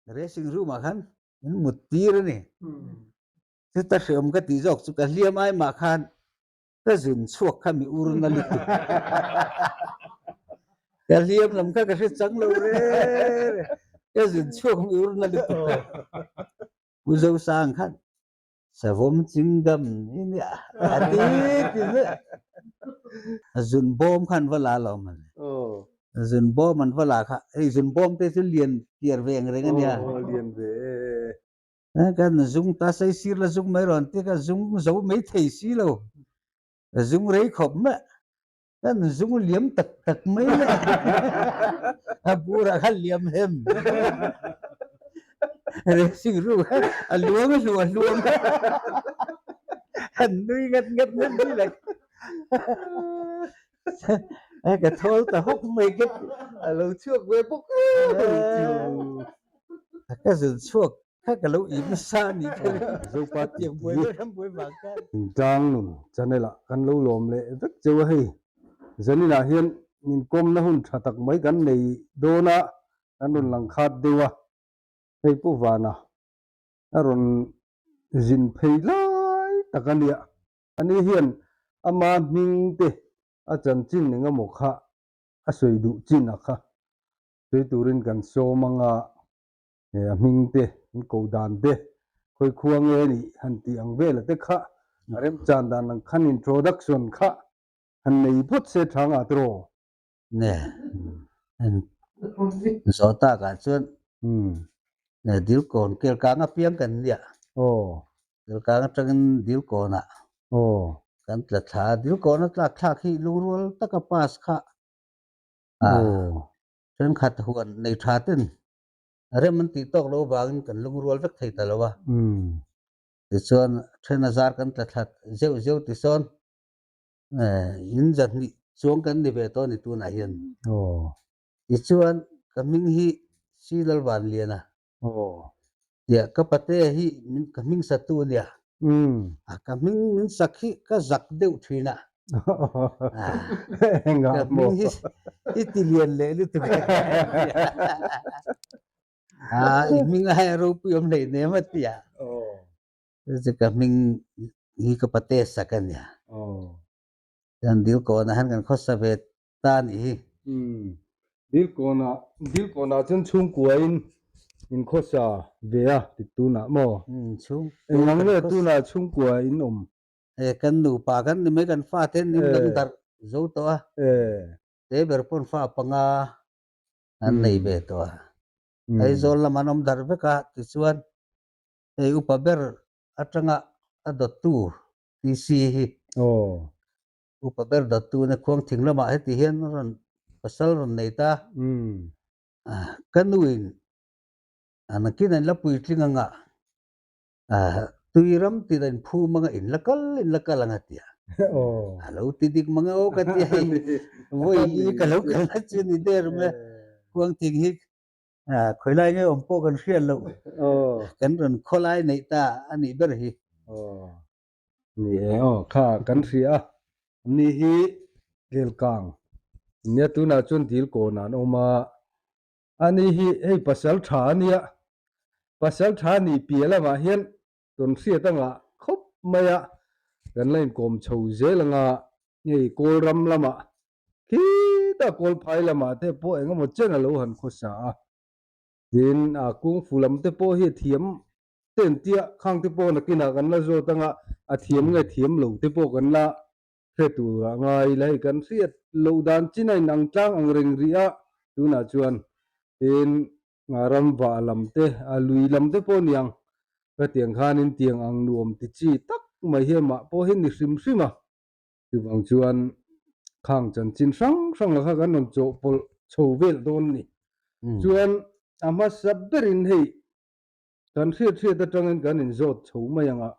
Dressing room ah khan min mut tir a ni. Chuta hreawm ka tih zawk chu ka hliam ai mah khan ka zun chhuak kha mi ur na lutuk. Ka hliam lam kha ka hre chang lo re re. Ka zun chhuak mi ur na lutuk kha. Pu Zosang khan Savawm chingam i nia a ti ti zet. Zun bawm kha an va la lo man. Zun bawm an va la kha hei zun bawm te chu lian piar ve ang reng a nia. Lian ve e. Kan zung ta sei sir la zung mai rawn ti ka zung zo mai thei si lo. Zung rei khawp mai. Kan zung liam tak tak mai le. A burah khan liam hem. Racing ru a luang a hluah hluam. An nui ngat ngat ngat ni le. Ka thawl ta hawk mai ka a lo chhuak ve bawk Ka zun chhuak Kha ka lo im nasa a nih kha le. Zopa Tiang buai ber ram buai vang khan. Thingtlang nun channel ah kan lo lawm leh vek cheu a hei. Zanin ah hian inkawmna hun tha tak mai kan nei dawn a, kan rawn lang khat deuh a. Hei Pu Vana a rawn zin phei lai tak a nia. Ani hian ama hming te a chanchin engemaw kha a sawi duh chin a kha sawi turin kan sawm anga. He a hming te, an ko dan te, khawi khua nge nih han tih ang vela te kha a remchan dan ang khan introduction kha han nei phawt se tha nga tiraw? Ne, zawh takah chuan ne Dilkawn Kelkang apiang kan nia. Kelkang atangin Dilkawnah kan tla thla a, Dilkawn a tlak thlak hi lungrual taka pass kha thenkhat huan nei tha ten Rem an tih tawk lo vangin kan lungrual vek thei ta lo a. Tichuan then a zar kan tla thlat zeuh zeuh ti sawn in zahnih chuang kan ni ve tawh a ni tunah hian. Tichuan ka hming hi Si Lalvanliana tia ka pate hi min ka hming satu a nia. A ka hming min sak hi ka zak deuh thin a. Engah Ka maw? hming hi i ti lian leh lutuk a. A i hming a hai ropui awm hlei nem a ti a. Chu ka hming hi ka pate sak a nia. Chuan Dilkawnah hian kan khawsa ve ta a nih hi. Umm Dilkawnah Dilkawnah chuan chhungkuain in khawsa ve a ti tunah maw? Umm chhungkua Engang kan nge khawsa. tunah chhungkua in awm? E kan nupa kan ni mai kan fate an nim dang darh zo tawh a. Te ber pawn fa panga an nei ve tawh a. Aizawl lam an awm darh vek a tichuan hei upa ber atanga a dawttu TC hi upa ber dawttu na khuang thing lamah heti hian rawn pasal rawn nei ta. Ka nuin a nakin an la puitling anga Tui ram tir a inphum anga in la kal in la kal ang a ti a. A lo ti dik mang e aw ka ti a hei vawi li ka lo kal na chu ni der mai a. Khuang thing hi khawi lai nge awm pawh kan hriat loh kan rawn khaw lai neih ta a nih ber hi. Ni e aw kha kan hria a ni hi Kelkang nia tunah chuan Dilkawn ah an awm a. Ani hi hei pasal tha a nia, pasal tha nih piah lamah hian tawn hriat a ngah khawp mai a, kan la inkawm chho zel anga hei Kawl ram lamah khitah Kawl phai lamah te pawh eng emaw chen a lo han khawsa a, tin a kungfu lam te pawh hi a thiam te an tia, khang te pawh nakinah kan la zawt anga a thiam nge thiam lo te pawh kan la Hre tur a ngai la hei kan hriat loh dan chin a inang tlang ang reng rih a, tunah chuan tin ram vah lam te a lui lam te pawh niang hetiang khanin tiang ang nuam ti chi tak mai hi amah pawh hi ni hrim hrim a, chuvang chuan khang chanchin hrang hrang a kha kan rawn chawhpawlh chho vel dawn a ni. Chuan a hmasa berin hei kan hriat hriat atangin kan inzawt chho mai ang a.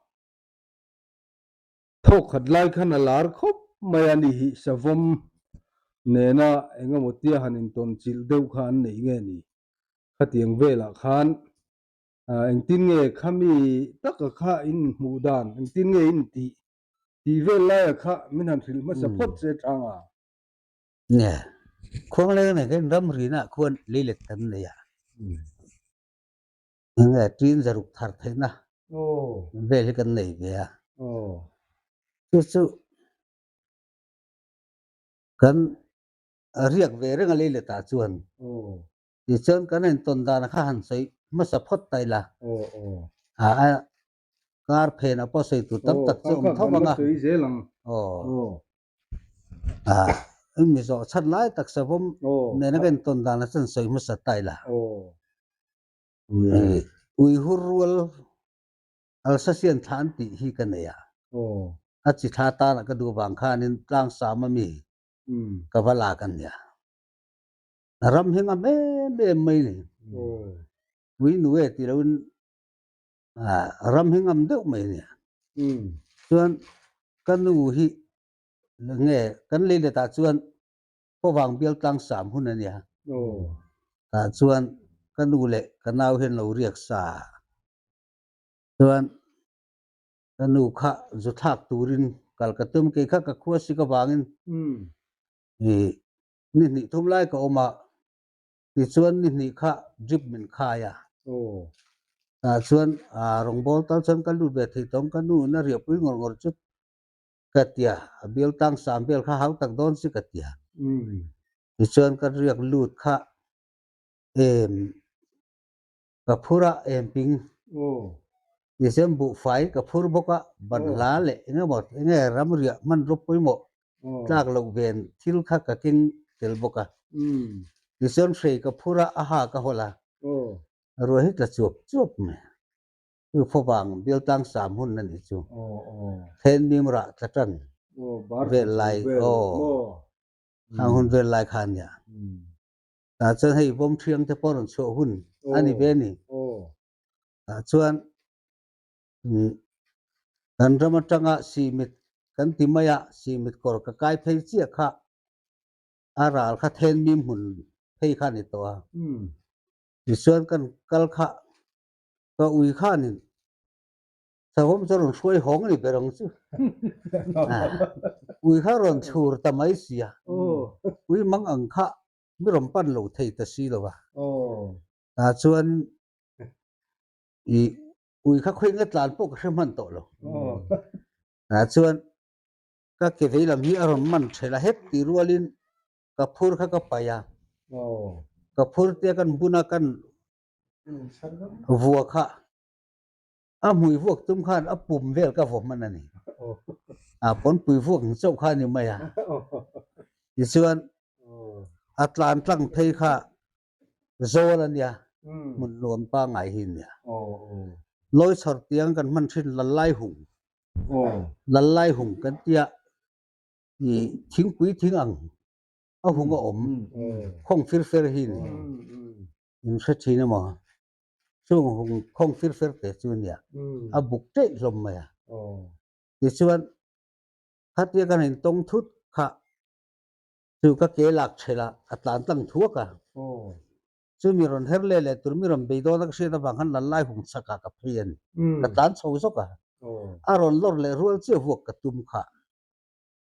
Thawk khat lai khan a lar khawp mai a ni hi savawm nena eng emaw tia han intawn chilh deuh kha an neih nge ni? Khatiang velah khan engtin nge khami taka kha in hmuh dan, engtin nge in tih tih vel laia kha min han hrilh hmasa phawt che chang a. Nge, khuangleng nen khan ramrina khuan leilet kan nei a. Enge tin zaruk thar theihna vel hi kan nei ve a. Chu chu kan riak ve reng a lei let ah chuan tichuan kan intawn dan kha han sawi hmasa phawt ta ila. A kar phen ah pawh sawi tur tam tak chu awm tho ang a. Aw mi zawh chhan lai tak savawm nena ka intawn dan ah chuan sawi hmasa ta ila. Uihur rual Alsasian thla an tih hi ka nei a. A chi thla tanah ka duh vang khanin tlangsam ami ka va lak a nia. Ram hi ngam em em mai ni. Ui nu e ti loin ram hi ngam deuh mai nia. Chuan ka nu hi nge kan lei letah chuan Khawvang bial tlangsam hun a nia. Tah chuan ka nu leh ka nau hian lo riak sa a. Chuan ka nu kha zu thlak turin kal ka tum kei kha ka khua sik avangin ni hnih thum lai ka awm a, tichuan ni hnih kha drip min khai a. Tah chuan rawngbawl tal chuan ka lut ve thei tawng ka nu in a riahpui ngawr ngawr chu ka tia, a bial tlang sam vel kha hau tak dawn si ka tia. Tichuan ka riak lut kha em ka phur a em ping tichuan buhfai ka phur bawk a, banhla leh eng emaw eng nge ram riah hmanraw pawimawh tlak loh ven thil kha ka keng tel bawk a. Tichuan hrei ka phur a, a ha ka hawlh a, ruah hi tla chuap chuap mai. Chu khawvang bial tlang sam hun a nih chu. Then mim rah tla tan vel lai aw khang hun vel lai kha nia. Tah chuan hei vawm thiang te pawh rawn chhuah hun a ni ve a ni. Tah chuan kan ram atanga sihmit kan ti mai a, sihmit kawr ka kai phei chiah kha a ral kha then mim hmun phei kha a ni tawh a. Tichuan kan kal kha Ka ui khanin savawm chu a rawn hruai hawng a ni ber ang chu. Ui kha a rawn chhur ta mai si a, ui mang ang kha mi rawn pan lo thei ta si lo va. Tah chuan i ui kha khawi nge tlan pawh ka hre hman tawh lo. Tah chuan ka ke vei lam hi a rawn man ṭhel a, het tih rualin ka phur kha ka paih a, ka phur tia kan bun a kan Vua kha a hmui vuak tum khan a pum vel ka vaw hman a ni. A pawnpui vuak ang chauh kha a ni mai a. Tichuan a tlan tlang phei kha zawl a nia, hmun nuam pangngai hi a nia. Lawi chhawr tiang kan hman thin Lallai hung, Lallai hung kan tia i thingpui thing ang a hung a awm khawng fir fer hi a ni. In hre thin emaw? Chung hung khawng fir fer te chu nia a buk ṭeih hlawm mai a. Tichuan khatia kan intawng thut kha chu ka ke lak ṭhelh a, a tlan tlang thuak a. Chu mi rawn her leh leh tur mi rawn bei dawn a ka hriat avang khan lal lai hung chak ah ka phei a ni. Ka tlan chho zawk a. A rawn lawr leh rual chiah vuak ka tum kha.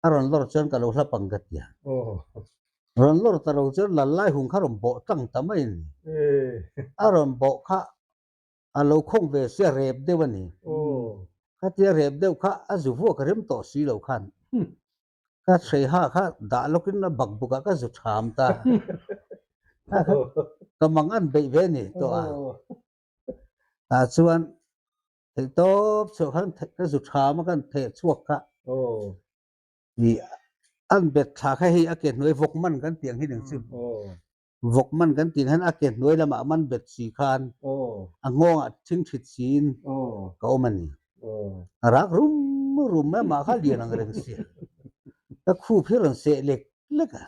A rawn lawr chuan ka lo hlap ang ka ti a. Rawn lawr ta lo chuan lal lai hung kha rawn bawh tlang ta mai a ni. A rawn bawh kha a lo khawng ve sia rep deuh a ni. Khatia rep deuh kha a zu vuak rem tawh si lo khan ka hreiha kha dah lawkin a bak bukah ka zu tham ta. Ka mang an beih ve a ni tawh a. Tah chuan Theih tawp chhuah khan ka zu tham a kan theh chhuak kha. I an bet thla kha hei a ke hnuai vawk man kan tih ang hi ning chu. Vawk man kan tih ang hian a ke hnuai lamah man bet si khan a nghawngah thing thit siin ka awm a ni. A rak rum rum mai amah kha lian ang reng sia. Ka khup hi rawn seh lek lek a.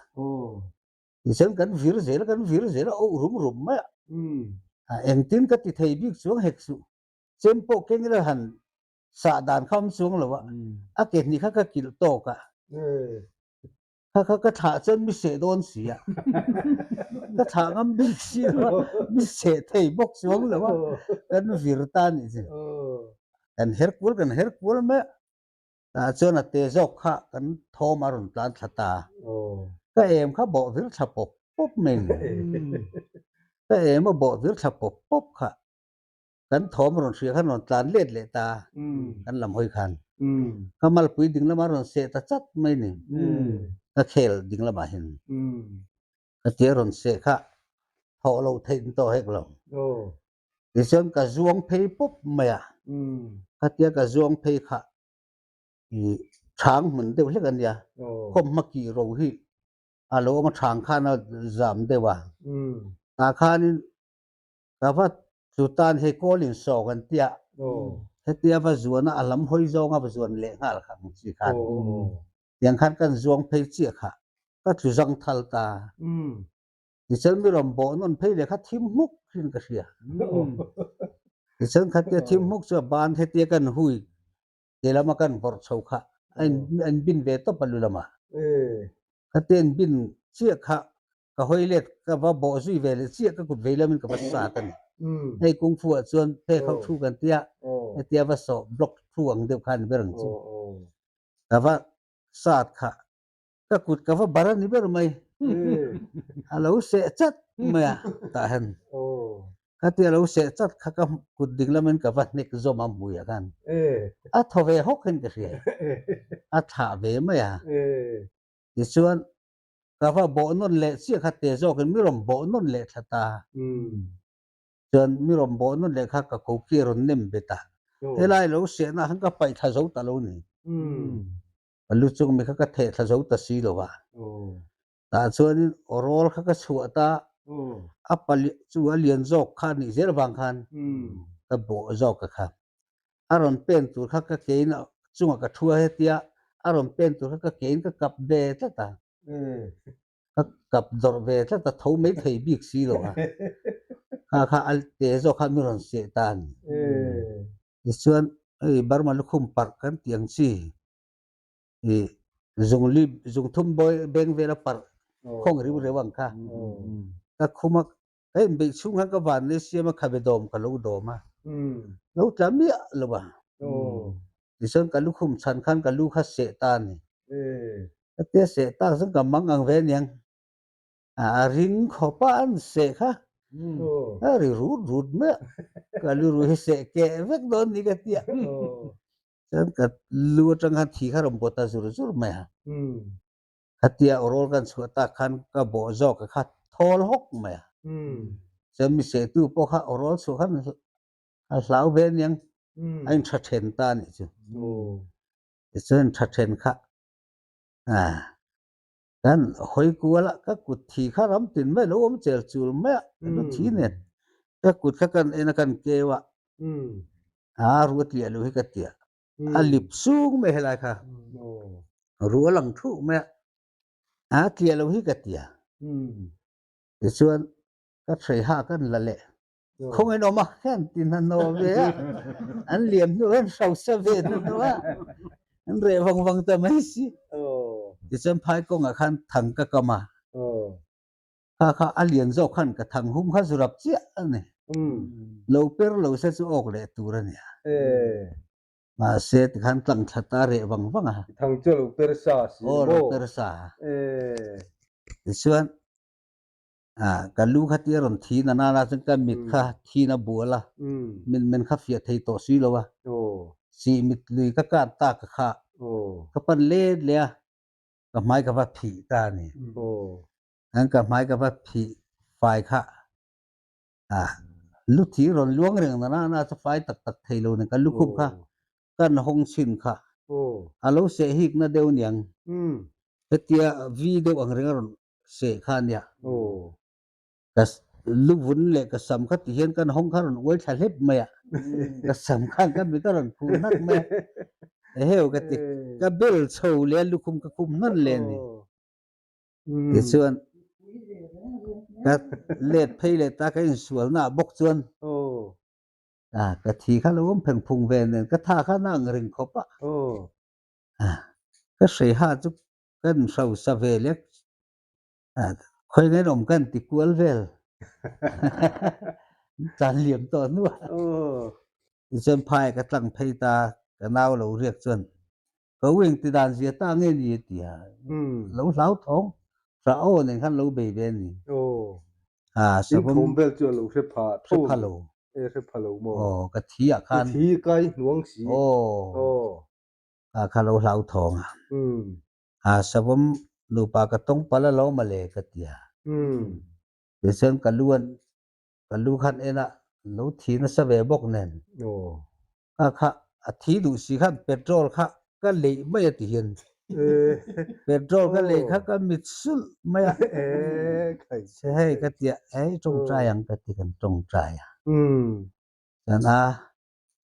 Tichuan kan vir zel a kan vir zel a oh rum rum mai a. Engtin ka ti thei bik chuang hek suh. Chem pawh keng ila han sah dan kha awm chuang lo a, a ke hnih kha ka kilh tawk a, kha kha ka thlah chuan mi seh dawn si a, ka thlah ngam bik si lo a, mi seh thei bawk chuang lo a, kan vir ta nih chu. Kan her kual kan her kual mai a, tah chuan a te zawk kha kan thawm a rawn tlan thla ta a, ka em kha bawh vir thla pawp pawp mai ni, ka em a bawh vir thla pawp pawp kha. Kan thawm rawn hria khan rawn tlan let leh ta kan lam hawi khan. Ka malpui ding lamah rawn seh ta chat mai ni. Ka khel ding lamah hin. Ka tia rawn seh kha thawh lo theih in tawh hek lo. Tichuan ka zuang phei pawp mai a. Khatia ka zuang phei kha i chhang hmun deuh hlek a nia. Khawm hma kih ro hi a lo awm a chhang khan a zam deuh a. Tah khanin ka va chu tan hei kawl in sawk an tia hetia va zuan a a lam hawi zawng a va zuan leh nghal kha ang chi khan tiang khan kan zuang phei chiah kha ka tlu zang thal ta tichuan mi rawn bawh nawn phei leh kha thim hmuk hin ka hria tichuan khatia thim hmuk chu a ban hetia kan hui Ke lama kan vawrh chho kha a in bin ve tawp a lu lama. Khatia in bin chiah kha ka hawi let ka va bawh zui ve leh chiah ka kut vei lamin ka va sat a ni. Hei kung fu ah chuan phek ho thu kan tia hetia va sawh block thu ang deuh kha a ni ber ang chu. Ka va sat kha ka kut ka va bar a ni ber mai. A lo seh chat mai a tah hian. Khatia lo seh chat kha ka kut ding lamin ka va hnek zawm a hmuiah khan. A thaw ve hawk hian ka hria. A thlah ve mai a. Tichuan ka va bawh nawn leh chiah kha te zawkin mi rawn bawh nawn leh thla ta. Chuan mi rawn bawh nawn leh kha ka koki a rawn nem bet a. Helai lo sehna khan ka paih thla zo ta lo ni. Ka lu chung mi kha ka theh thla zo ta si lo a. Tah chuanin aw rawl kha ka chhuah ta, a pali chu a lian zawk kha a nih zel vang khan ka bawh zawk a kha. A rawn pen tur kha ka kein chungah ka thu a hetia a rawn pen tur kha ka kein ka kap ve tlat a. Ka kap dawrh ve tlat a, tho mai thei bik si lo a. Kha kha a te zawk kha mi rawn seh ta a ni. Tichuan hei Burma lukhum parh kan tih ang chi i zungli zungthum beng vela parh khawng riu reu ang kha. Ka khum a ka inbeih chhung khan ka van nei siam a khabe dawm ka lo dawm a. Lo tla miah lo a. Tichuan ka lukhum chhan khan ka lu kha seh ta a ni. Ka tia seh tak chuan ka mang ang ve aniang. A ring khawp a an seh kha a ri rut rut mai a ka lu ru hi seh keh vek dawn ni ka tia chuan ka lu atang khan thi kha rawn bawt a zur zur mai a khatia awrawl kan chhuah tak khan ka bawh zawk a kha thawl hawk mai a chuan mi sehtu pawh kha awrawl chhuah khan a hlau ve aniang a intha then ta a nih chu tichuan intha then kha Kan hawi kual a, ka kut thi kha ram tin mai lo awm chel chul mai a, ka lu thi nen. Ka kut kha kan en a kan keu a, a ru a tliah lo hi ka tia. A lip sung mai helai kha, ru a lang thuh mai a, a tliah lo hi ka tia. Tichuan ka threi ha kan la leh. Khawngaih in awm a, hian ti hna hnaw ve a, an liam hnu hian hrosa ve hna hnaw a, an reh vang vang ta mai si. Tichuan phai kawngah khan thang ka kam a, kha kha a lian zawk khan ka thang hum kha zurap chiah a ni. Lo per lo se chu awk leh tur a nia. Mahse tikhan tlang thla ta reh vang vang a. Thang chu a lo per sa si maw? Aw, lo per sa. Tichuan Ah, ka lu kha tia rawn thin a nana chuan ka mit kha thin a bual a, min men kha fiah thei tawh si lo a, sih mit lui ka kar tak a kha ka pan let leh a, ka hmai ka va phih ta a ni. An ka hmai ka va phih fai kha, ah, lu thi rawn luang reng na nana chu fai tak tak thei lo nen ka lukhum kha kan hawng chhin kha a lo seh hik na deuh niang, hetia vi deuh ang reng a rawn seh kha ania. Ka lu vun leh ka sam kha ti hian kan hawng kha rawn uai thla hlep mai a, ka sam khan ka mit a rawn phu hnak mai a, eheu ka ti, ka bel chho leh a lukhum ka khum hnan leh a ni. Tichuan ka let phei leh ta ka insualna ah bawk chuan ka thi kha lo awm pheng phung ve nen ka tha kha na ang ring khawp a, ka hrei ha chu Kan hrosa ve lek khawi ngain awm kan ti kual vel tlan liam tawh hnu ah tichuan phai ka tlang phei ta ka nau lo riak chuan ka u eng ti dan zia ta nge ni a ti a lo hlau thawng hrah aw nen khan lo bei ve a ni in thawm vel chu a lo hre pha hre pha lo. E hre pha lo maw? Aw ka thi ah khan. I thi kai hnuang si. Aw. Aw. Kha kha lo hlauthawng a. Umm. A savawm nupa ka tawng palh a lo mawle ka ti a. Umm. Tichuan ka lu an ka lu khan en a lo thi nasa ve bawk nen. Aw. Kha kha a thi duh si khan petrol kha ka leih mai a ti hian. Petrol ka leih kha ka mit sulh mai a. Che hei ka tia hei tawngtai ang ka ti kan tawngtai a. Chuan a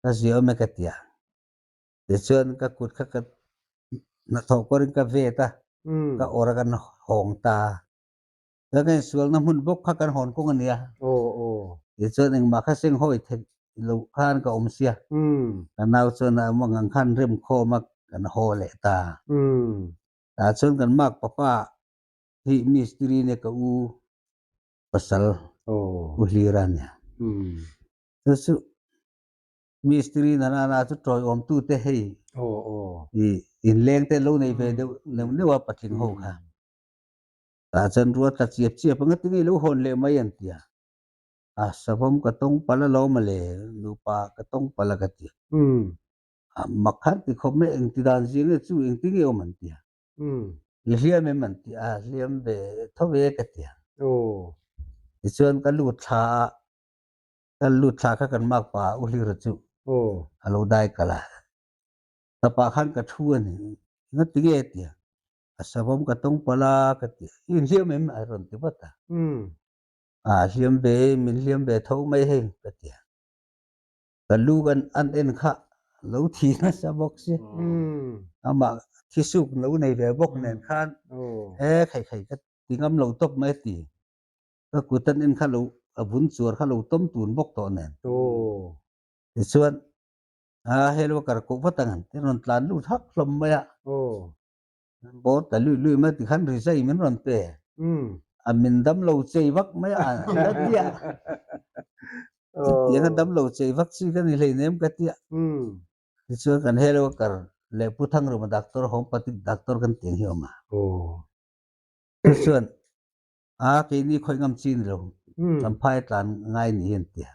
ka zia awm e ka tia. Tichuan ka kut kha ka hnathawh kawrin ka vet a, ka awr a kan hawng ta a. Chuan ka insualna hmun bawk kha kan hawn kawng a nia. Tichuan engmah kha seng hawi theih loh khan ka awm sia. Ka nau chuan a awm ang khan rem khawm a kan haw leh ta. Tah chuan kan mak papa hi mistiri nia ka u pasal u hlir a nia. Chu chu mistiri nana na chu tawiawm tute hei i inleng te lo nei ve deuh neuh neuh a patling ho kha. Tah chuan ruat tla chiap chiap anga tinge i lo hawn leh mai an ti a. A savawm ka tawng palh a lo mawle nupa ka tawng palh a ka ti a. A mak khan ti khawp mai engti dan zir nge chu engti nge awm an ti a. I hliam em an ti a, hliam ve tho ve ka ti a. Tichuan ka lut thla a, ka lut thla kha kan makpa u Hlira chu a lo dai kalh a. Tapah khan ka thu a ni, engati nge ti a. A savawm ka tawng palh a ka ti a, i inhliam em? A rawn ti vat a. A hliam ve, min hliam ve tho mai hei ka ti a. Ka lu kan an en kha lo thi nasa bawk si. Amah thisuk lo nei ve bawk nen khan he khai khai ka ti ngam lo tawp mai a ti. Ka kut an en kha lo a vun chuar kha lo tawm tun bawk tawh nen. Tichuan a helo kar koh vat ang an ti rawn tlan lut hak hlawm mai a. Bawr ta lui lui mai tikhan rizai min rawn pe. A min dam lo chei vak mai a ka ti a. Chutiang a dam lo chei vak chi ka ni hleinem ka ti a. Tichuan kan helo a kar leh Pu Thangruma doctor homeopathic doctor kan tih ang hi a awm a. Tichuan a keini khawih ngam chi ni lo Champhai a tlan ngai ni hi an ti a.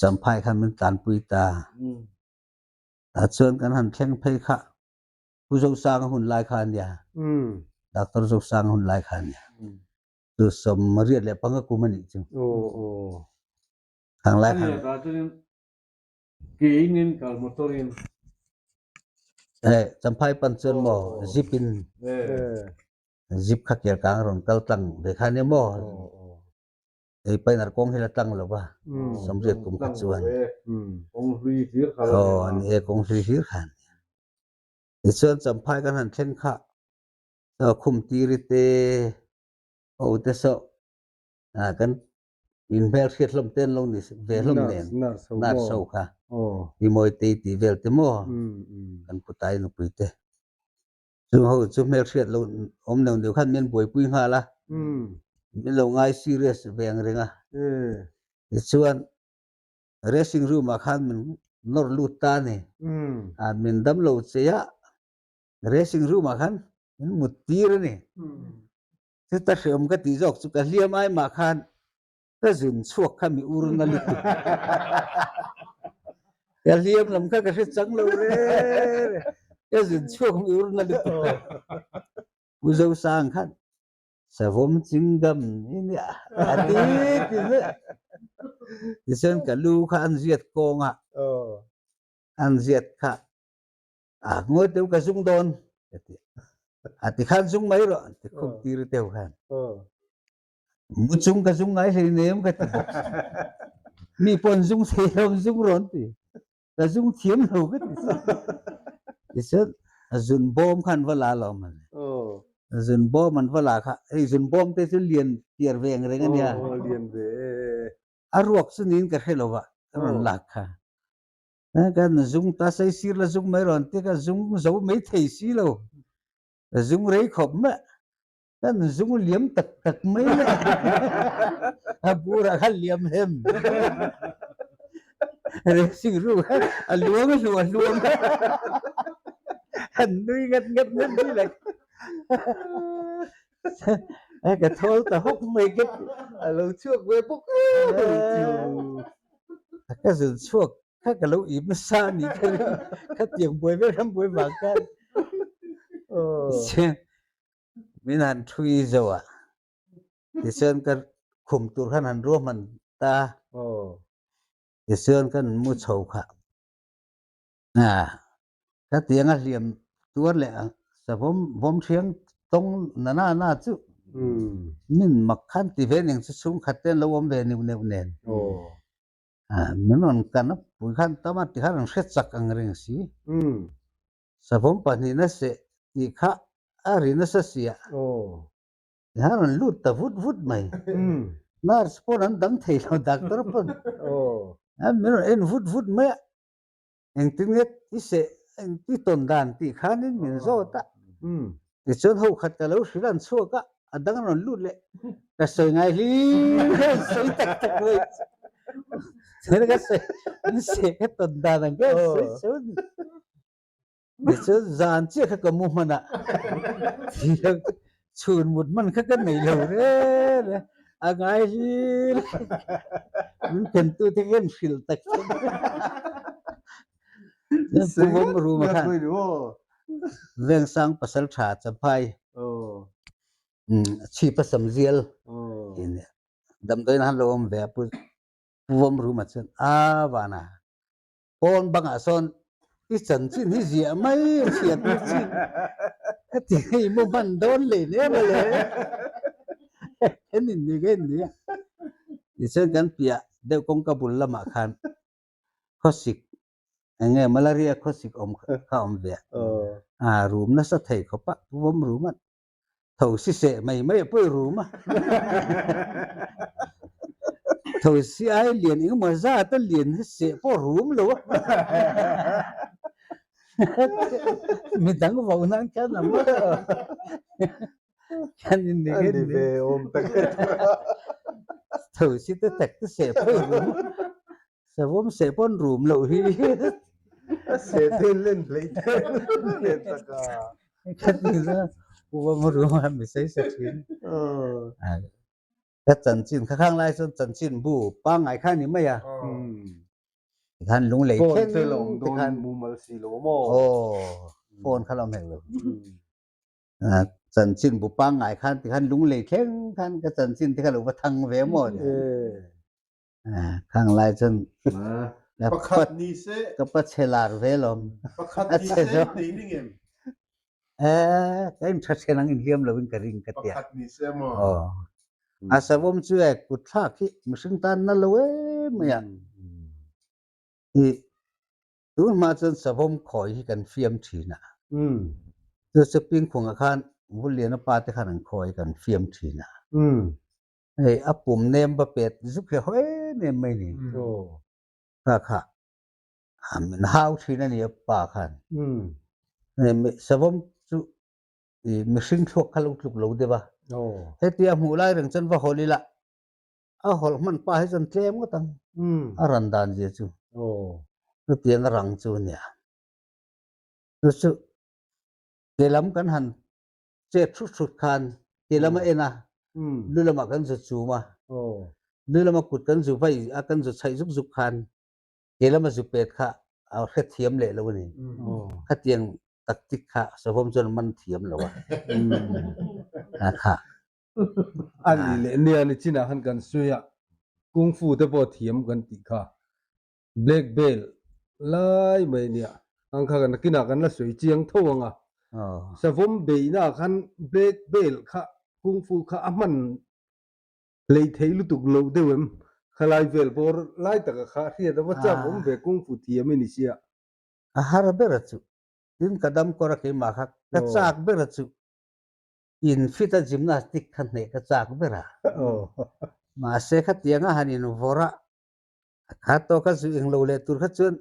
Champhai khan min tlanpui ta. Tah chuan kan han thleng phei kha Pu Zosanga hun lai kha a nia. Doctor Zosanga hun lai kha a nia. Chu sawm riat leh panga kum a nih chu. Khang lai khan. Ani chuan ke in in kal motor in. Eh Champhai pan chuan maw zip in zip kha ker kang rawn kal tlang ve kha nia maw. Ei pain ar kawng hi la tlang lo va sawmriat kum kha chuan. Kawng hlui hlir kha la nia. Aw ni e kawng hlui hlir kha a nia. Tichuan Champhai kan han thleng kha saw khum tiri te ho te saw ah kan inhmel hriat hlawm te an lo ni ve hlawm nen nurse ho kha i mawi tei tih vel te maw kan putai nupui te chung ho chu hmel hriat lo awm neuh neuh khan min buaipui nghal a min lo ngai serious ve ang reng a tichuan Dressing room ah khan min nawr lut ta a ni. A min dam lo che a, dressing room ah khan min mut tir a ni. Chuta hreawm ka tih zawk chu ka hliam ai mah khan ka zun chhuak kha mi ur na lutuk. Ka hliam lam kha ka hre chang lo re re. Ka zun chhuak mi ur na lutuk kha. Pu Zosang khan Savawm chingam i nia a ti ti zet. Tichuan ka lu kha an ziat kawng a, an ziat kha a ngawi teuh ka zung dawn ka ti a. A ti khan zung mai rawh an ti khum tir teuh khan. Mu chung ka zung ngai hleinem ka ti bawk. Mi pawh an zung thei lo an zung rawh an ti. Ka zung thiam lo ka ti si. Tichuan a zun bawm kha an va la lo mawle. Zun bawm an va la kha, hei zun bawm te chu lian piar ve ang reng a nia. Lian ve e. A ruak chu niin ka hre lo va, ka rawn lak kha. Kan zung ta sei sir la zung mai rawn ti ka zung zo mai thei si lo. Ka zung rei khawp mai. Kan zung liam tak tak mai le. A burah khan liam hem. Racing ru a luang a hluah hluam. An nui ngat ngat ngat ni le. Ka thawl ta hawk mai ka. A lo chhuak ve bawk. Ka zun chhuak kha ka lo ip nasa a nih kha khatiang buai vel ram buai vang khan tichuan min han thui zo a tichuan ka khum tur khan han ruahman ta tichuan kan mu chho kha khatiang a hliam tuar leh savawm vawm thiang tawng na na na chu min mak khan ti ve ning chu chhungkhat te an lo awm ve neuh neuh nen. Min rawn kan a pui khan tam a ti khan an hre chak ang reng si. Savawm pahnihna seh tih kha a ri nasa si a. Ti khan rawn lut ta vut vut mai. Nurse pawn an dang thei lo doctor pawn. Min rawn en vut vut mai a. Engtin nge i seh i tawn dan tih khanin min zawt a. Tichuan ho khat ka lo hrilh an chhuak a, a dang an rawn lut leh. Ka sawi ngai hlim hian sawi tak tak mai. Chuan ka sawi an seh ka tawn dan ang kha sawi sawi a ni. Tichuan zan chiah kha ka mu hman a, chhun mut hman kha ka nei lo reng a, a ngai hlir min khentu te hian hrilh tak tak Pu Vawm Ruma khan Vengsang pasal tha Champhai chhipa samzial damdawiin han lo awm ve a Pu Vawm Ruma chuan a vana Pawn bangah sawn i chanchin hi ziah mai a chhiat mai chin heti hei mu hman dawn leh hle mai le en in ni ka en ni a tichuan kan piah deuh kawngka bul lamah khan khawsik eng nge malaria khawsik awm kha awm ve a rum nasa thei khawp a vawm rum a Tho si seh mai mai a pawi rum a. Tho si ai lian engemaw zat a lian hi seh pawh rum lo a. Midang vo nan khan a maw. Khan in ni Ani ve awm tak e. Tho si te tak te seh pawi rum a. Savawm seh pawn rum loh hi. A seh te len hleih te len tak a. Ka chanchin kha khang lai chuan chanchin bu pangngai kha ni mai a tikhan lunglei thleng tikhan mumal si lo maw aw phone kha lo hmel lo chanchin bu pangngai khan tikhan lunglei thleng khan ka chanchin te kha lo va thang ve maw Khang lai cun Pakhat ni seh. Ka pa che lar ve lom. Pakhat ni seh nei ning em? Eh, ka in tha chen ang in hliam lo in ka ring ka tia. Pakhat ni seh maw? Oh. A savom chu e kut thlak hi mihring tan na lo e mai a. I tun hma chuan savawm khawi hi kan fiam thin a. Chu chu pingkhungah khan Vulliana pa te khan an khawi kan fiam thin a. Hei a pum nem va pet zuk hi a haw em em mai ni. Kha kha min hau thin a ni a pa khan. Hei savawm chu i mihring thluak kha lo tluk lo deuh a. Hetia hmuh lai reng chuan va hawlh ila a hawlh hman pa hi chuan tlem ngawt ang a ran dan zia chu. Chutiang a rang chu a nia. Chu chu ke lam kan han chet hrut hrut khan ti lama en a, lu lamah kan zu chum a, lu lama kut kan zu vai a kan zu chhaih zuk zuk khan ke lama zu pet kha a hrethiam leh lo a ni. Khatiang tactic kha Savawm chuan man thiam lo a. A kha. A ni leh nia ni chinah khan kan sawi a, Kung Fu te pawh thiam kan tih kha. Black belt lai mai nia ang kha nakinah kan la sawi chiang tho ang a savawm beihna ah khan black belt kha kung fu kha a hman hlei thei lutuk lo deuh em khalai vel bawr lai taka kha hriat ava chak awm ve kung fu thiam i ni sia. A har ber a chu tin ka dam kawr a keimah kha ka chak ber a chu in fit a gymnastic kha hneh ka chak ber a mahse khatianga han in vawrh a A tawk a zu eng lo leh tur kha chuan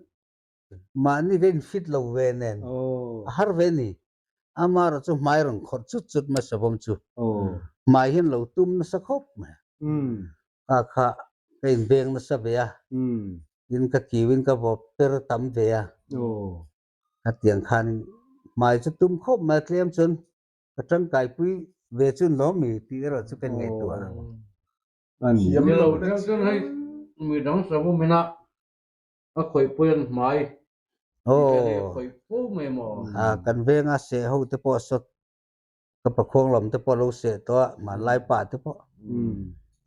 mahni ka infit lo ve nen a har ve ni. Amaherawh chu hmai rawn khawrh chut chut mai savawm chu hmai hian lo tum nasa khawp mai. Ka kha ka inveng nasa ve a, tin ka kiuin ka vawp per tam ve a. Hetiang khan hmai chu tum khawp mai a tlem chuan ka tangkaipui ve chu lawm mi tih erawh chu ka inngaihtuah. An Thiam lo na chuan hei midang savawm ina. A khawih pawi an hmai tih vel hi a khawih fo mai maw? Kan venga seh ho te pawh sawt ka pakhuang lam te pawh a lo seh tawh a, hmanlai pa te pawh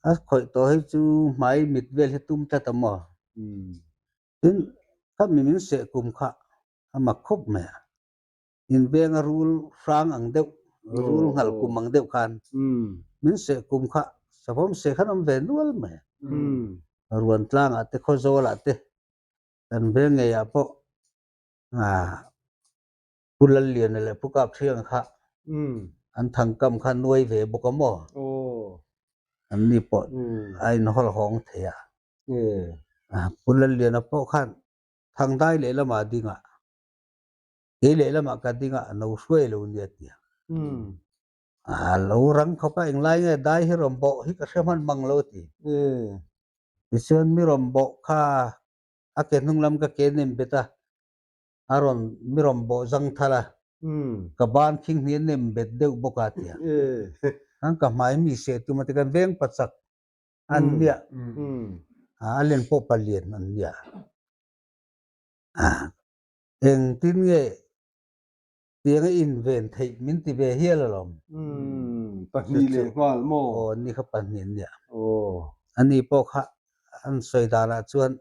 a khawih tawh hei chu hmai mit vel hi tum tlat a maw? Tin, khami min seh kum kha a mak khawp mai a, in venga rul hrang ang deuh, rul nghal kum ang deuh khan min seh kum kha savawm seh khan awm ve nual mai a. Ruan tlangah te Khawzawlah te kan veng ngeiah pawh Pu Lalliana leh Pu Kapthianga kha an thangkam kha nuai ve bawk a maw? An ni pawh a inhawl hawng thei a. Pu Lalliana pawh khan thangdai lehlamah a ding a, kei lehlamah ka ding a, a no hruai lo nia tia. A lo rang khawp a, englai nge dai hi rawn bawh hi ka hre hman mang lo ti. Tichuan mi rawn bawh kha a ke hnung lam ka ke nem bet a, a rawn mi rawn bawh zang thal a, ka ban khing hnih a nem bet deuh bawk a tia. Khan ka hmai mi seh tum a ti, kan veng pachak an nia, a len pawh palian an nia. Engtin nge tiang a inven theih min ti ve hial alawm. Pahnih leh nghal maw? Aw, ni kha pahnih an nia. Ani pawh kha an sawi danah chuan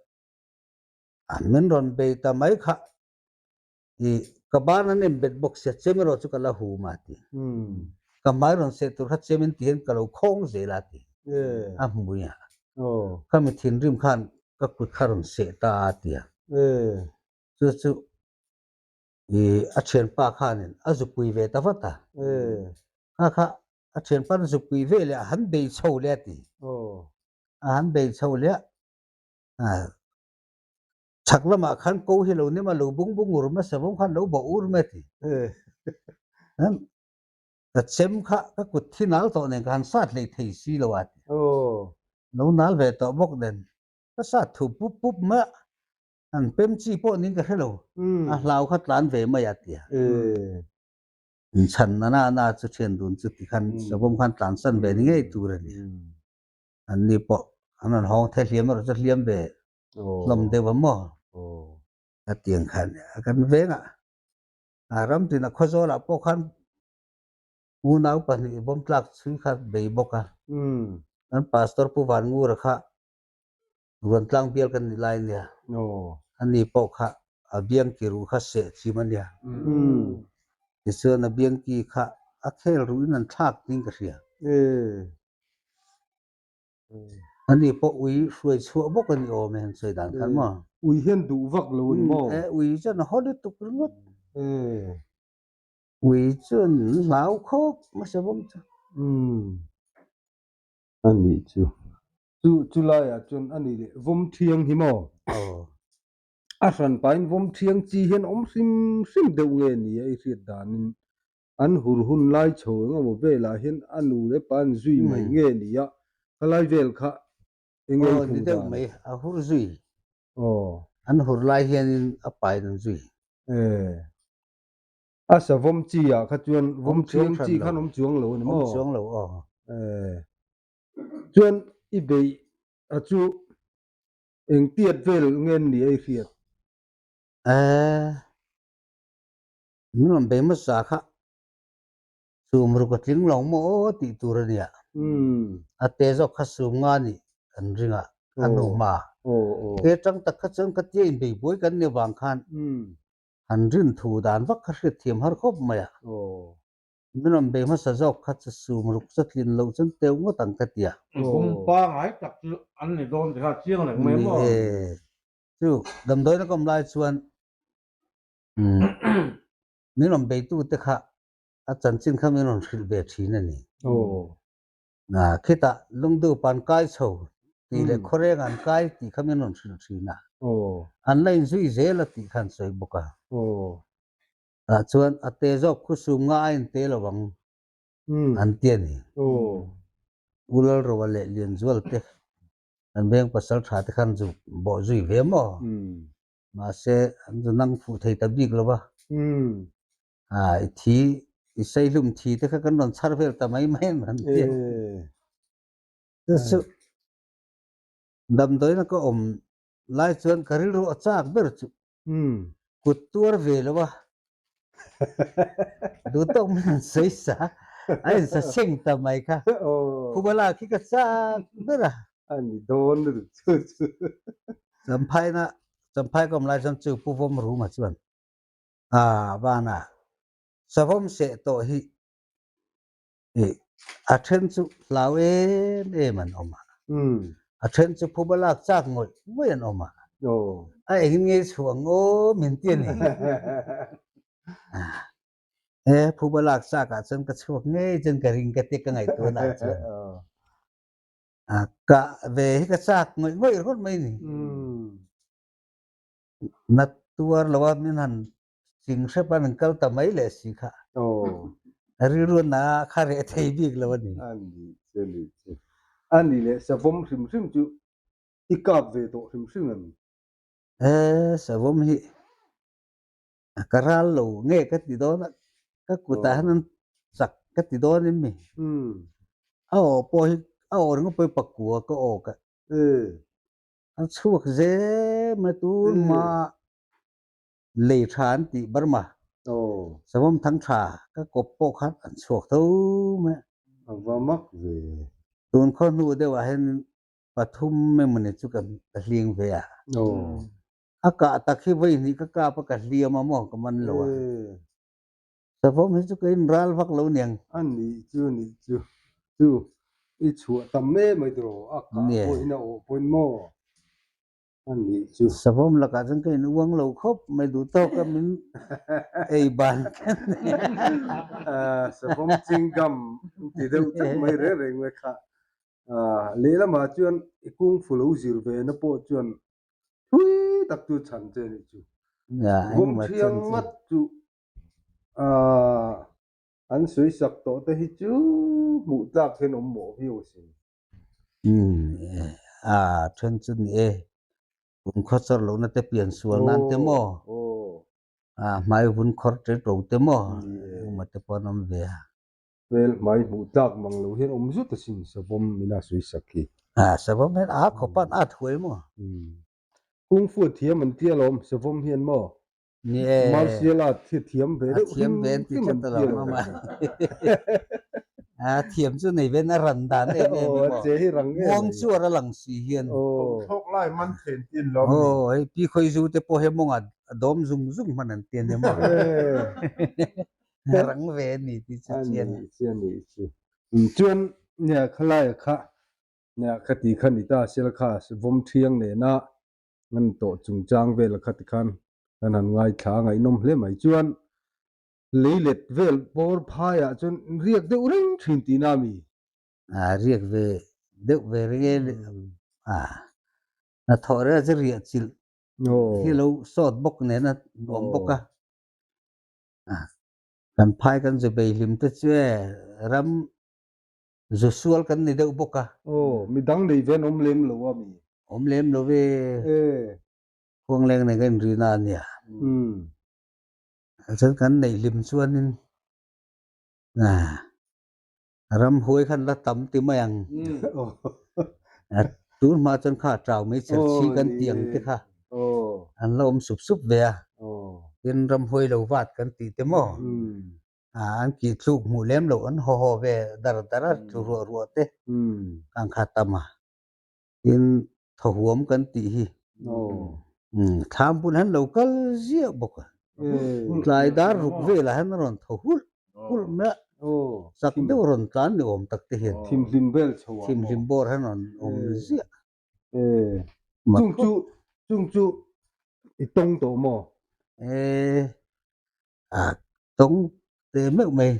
min rawn bei ta mai kha i ka ban an embet bawk sia chem erawh chu ka la hum a ti. Ka hmai rawn seh tur kha chem in ti hian ka lo khawng zel a ti. A hmui a. Khami thinrim khan ka kut kha rawn seh ta a ti a. Chu chu i a thianpa khanin a zupui ve ta vat a. Kha kha a thianpa an zupui ve leh a han bei chho leh a ti. A han bei chho leh a, chhak lamah khan ko hi lo nem a, lo bung bung ur mai a, savawm khan lo bawh ur mai a ti. Ka chem kha ka kut thi nal tawh nen ka han sat hlei thei si lo a ti. Lo nal ve tawh bawk nen ka sat thu pup pup mai a, An pem chi pawh ning ka hre lo, a hlau kha tlan ve mai a tia. Inchhan na na na chu thian dun chu ti khan savawm khan tlan san ve ni ngei tur a ni. An ni pawh an rawn hawng the hliam erawh chu hliam ve hlawm deuh a maw? A tiang khan kan vengah a ram tinah Khawzawlah pawh khan unau pahnih bawm tlak chhui kha bei bawk a. Kan Pastor Pu Vanngura kha Ruantlang bial kan nih lai ania. Ani pawh kha a biangki ruh kha seh chim ania. Tichuan a biangki kha a khel ruhin an thlak tiin ka hria. Ani pawh ui hruai chhuah bawk a ni awm e han sawi dan khan maw. Ui hian duh vak lo a ni maw? E ui chuan a haw lutuk ringawt. Ui chuan hlau khawp hmasa bawm chu. A nih chu. Chu chu laiah chuan a nih leh vawm thiang hi maw? Aw. A hran pahin vawm thiang chi hian awm hrim hrim deuh nge ni a i hriat danin an hur hun lai chho eng emaw velah hian a nu leh pa an zui mai nge ni a, khalai vel kha eng nge i Aw ni hmuh deuh dan? mai, a hur zui. Aw. An hur lai hianin a pain an zui. E. A savawm chi ah kha chuan vawm thiang chi khan awm chuang lo a ni maw? Awm chuang lo aw. Eh. Chuan i beih a chu eng tiat vel nge ni a i hriat? Eh. Min rawn bei hmasa kha sum ruk a tling lo maw aw tih tur a nia. A te zawk kha sum nga nih kan ring a, a hnu hma. Te tang tak kha chuan ka tia inbei buai kan ni avang khan Han rin thu dan vak kha hriat thiam har khawp mai a. Min rawn bei hmasa zawk kha chu sum ruk chu tlin loh chuan teuh ngawt ang ka ti a. Kum pangai tak chu an ni dawn ti kha chiang reng mai maw? Ni e. Chu damdawiin a kawm lai chuan min rawn beitu te kha a chanchin kha min rawn hrilh ve thin a ni. Khitah lungdup an kai chho tih leh khawreng an kai tih kha min rawn hrilh thin a, an la inzui zel a tih kha an sawi bawk a. Tah chuan a te zawk khu sum nga a inte lo ang an ti a ni. U Lalroa leh Lianzual te an veng pasal tha te khan zu bawh zui ve maw? Mahse an zu nang fuh thei ta bik lo va. I thi, i seihlum thi te kha kan rawn chhar vel ta mai mai an han ti a. Chu chu damdawiina ka awm lai chuan ka rilru a chak ber chu kut tuar ve lo a, duh tawk min an sawi sa, a insa seng ta mai kha. Khubala khi ka chak ber a. A ni dawn lutuk chu chu. Champhaina, Champhai ka awm lai chuan chu Pu Vawm Ruma chuan, Aa, Vana, savawm seh tawh hi Ih, a then chu hlau em em an awm a, a then chu phuba lak chak ngawih ngawih an awm a, a engin ngei chhuah ang aw min ti a ni. E, phuba lak chak ah chuan ka chhuak ngei chuan ka ring ka ti ka ngaihtuahna ah chuan. Ka ve hi ka chak ngawih ngawih ringawt mai ni. Na tuar lo a min han Ching hrep an kal ta mai leh si kha. Aw. A rilru na kha reh thei bik lo a ni. A ni che ni che. A ni leh savawm hrim hrim chu i kap ve tawh hrim hrim em? E, savawm hi ka ral lo nge ka ti dawn a, ka kutah hian an chak ka ti dawn em mi? A aw pawh hi a aw ringawt pawh hi pakua ka aw ka. E. A chhuak zel mai tun hma Lei tha an tih Burma savawm thang tha ka kawp pawh khan an chhuak tho mai a. A va mak ve. Tun khaw hnu deuh ah hian pathum emawni chu ka hling ve a. A kah tak hi vawi hnih ka kap a ka hliam a maw ka man lo a. Savawm hi chu ka in ral vak lo niang. A nih chu nih chu chu i chhuah tam em mai tiraw a kah pawhin a awh pawhin maw. A nih chu. Savawm lakah chuan ka in uang lo khawp mai duh tawk a min ei ban khan ni. Savawm chingam ti deuh tlat mai reng reng mai kha. Lehlamah chuan i kungfu lo zir ve na pawh chuan thui tak chu chhan che a nih chu. Vawm thiang ngat chu an sawisak tawh te hi chu hmuh tlak hian awm mawh viau asin. A then chu ni e, kum khaw chawr lohna te pian sual nan te maw, a hmai vun khawr ṭe ṭo te maw, engemaw te pawh an awm ve a. Hmel hmai hmuh tlak mang lo hian awm zut asin savawm min a sawi sak hi. A savawm hian a khawp a at huai maw? Kungfu a thiam an tia alawm savawm hian maw? Ni e. Martial art hi thiam ve deuh hrim hrim an ti lo. A thiam chu nei ven a ran dan em em hi maw. Che hi rang em. Muang chuar a lang si hian. Thawk lai man then tin lawm ni. Aw hei pi khawi zu te pawh he mawng a dawm zung zung hman an ti a ni maw. A rang ve a ni tih chu chian. A ni chi a ni chi. Chuan nia khalai kha nia ka ti kha ni ta sel kha vawm thiang nena Ngan tawh chungchang vel kha tikhan kan han ngaithla a ngaihnawm hle mai. Chuan leilet vel bawr phaiah chuan riak deuh reng thin tihna a mi? A riak ve deuh ve reng e a hnathawh reng chu riah chilh hi lo sawt bawk nen a nuam bawk a. Kan phai kan zu bei hlim te chu e ram Zu sual kan ni deuh bawk a. Aw, midang nei ve an awm lem lo a mi? Awm lem lo ve. E. Khuangleng nei ka inrina a nia. Umm. Chuan kan neih hlim chuanin ramhuai khan la tam ti mai ang. Tun hma chuan kha chau mai chher chhi kan tih ang te kha an la awm sup sup ve a. Tin ramhuai lo vat kan tih te maw? An kih thluk hmuh lem loh an haw haw ve dar dar a tlu ruah ruah te kan kha tam a tin thaw huam kan tih hi thlam bul hian lo kal ziah bawk a tlai dar ruk velah hian a rawn thaw hulh hulh mai a chak deuh rawn tlan ni awm tak te hian thimhlim vel chho ah thimhlim bawr hian rawn awm ziah chung chu chung chu i tawng tawh maw? A tawng te meuh mai.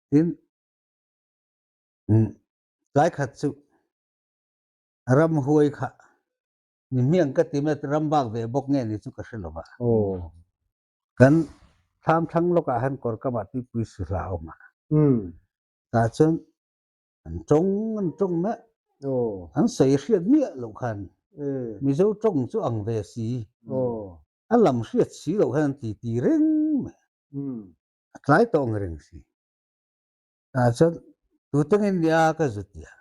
Tin, tlai khat chu ramhuai kha ni hmiang ka ti mai a, ram bak ve bawk nge ni chu ka hre lo va. Kan thlam thlang lawkah hian kawr kamah tuipui su hla a awm a. Tah chuan An tawng an tawng meh. An sawi hriat miah loh khan Mizo tawng chu ang ve si. A lam hriat si loh hian an ti ti reng mai. A tlai tawh ang reng si. Tah chuan tute nge nia ka zut tia.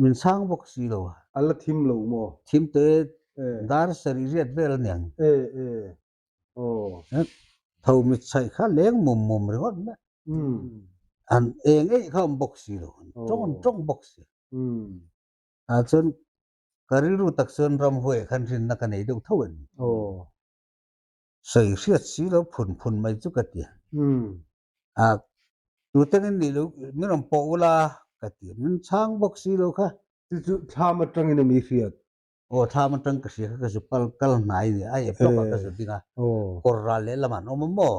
Min chhang bawk si lo a. A la thim lo maw? Thim te dar sarih riat vel a niang. E e aw. Tho mit chhaih kha leng mum mum ringawt mai. An eng eih kha awm bawk si lo. Tawng an tawng bawk si. Ah chuan ka rilru tak chuan ramhuai khan rinna ka nei deuh tho a ni. Sawi hriat si lo phun phun mai chu ka ti. A tuten in nih lo min rawn pawh ula ka ti. Min chhang bawk si lo kha. Chu chu thlam atangin a mi hriat. Aw thlam atang ka hria kha ka zu pal kal hnai ni a ep lawkah ka zu ding a. Kawr ral leh lamah an awm a maw?